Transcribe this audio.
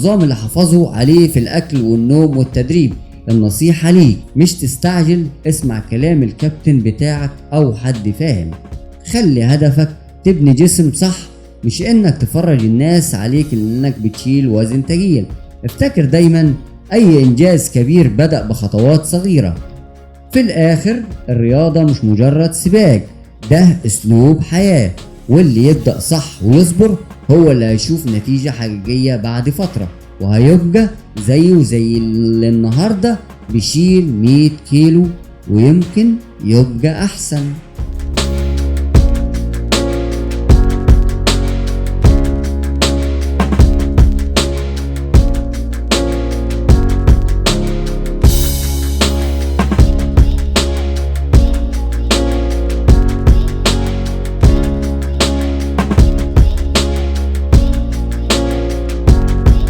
والنظام اللي حافظوا عليه في الأكل والنوم والتدريب. النصيحة ليك مش تستعجل، اسمع كلام الكابتن بتاعك أو حد فاهم. خلي هدفك تبني جسم صح، مش انك تفرج الناس عليك انك بتشيل وزن تقيل. افتكر دايما اي انجاز كبير بدأ بخطوات صغيرة. في الاخر الرياضة مش مجرد سباق، ده اسلوب حياة، واللي يبدأ صح ويصبر هو اللي هيشوف نتيجة حقيقية بعد فترة، وهيبقى زيه زي اللي النهاردة بيشيل 100 كيلو ويمكن يبقى أحسن.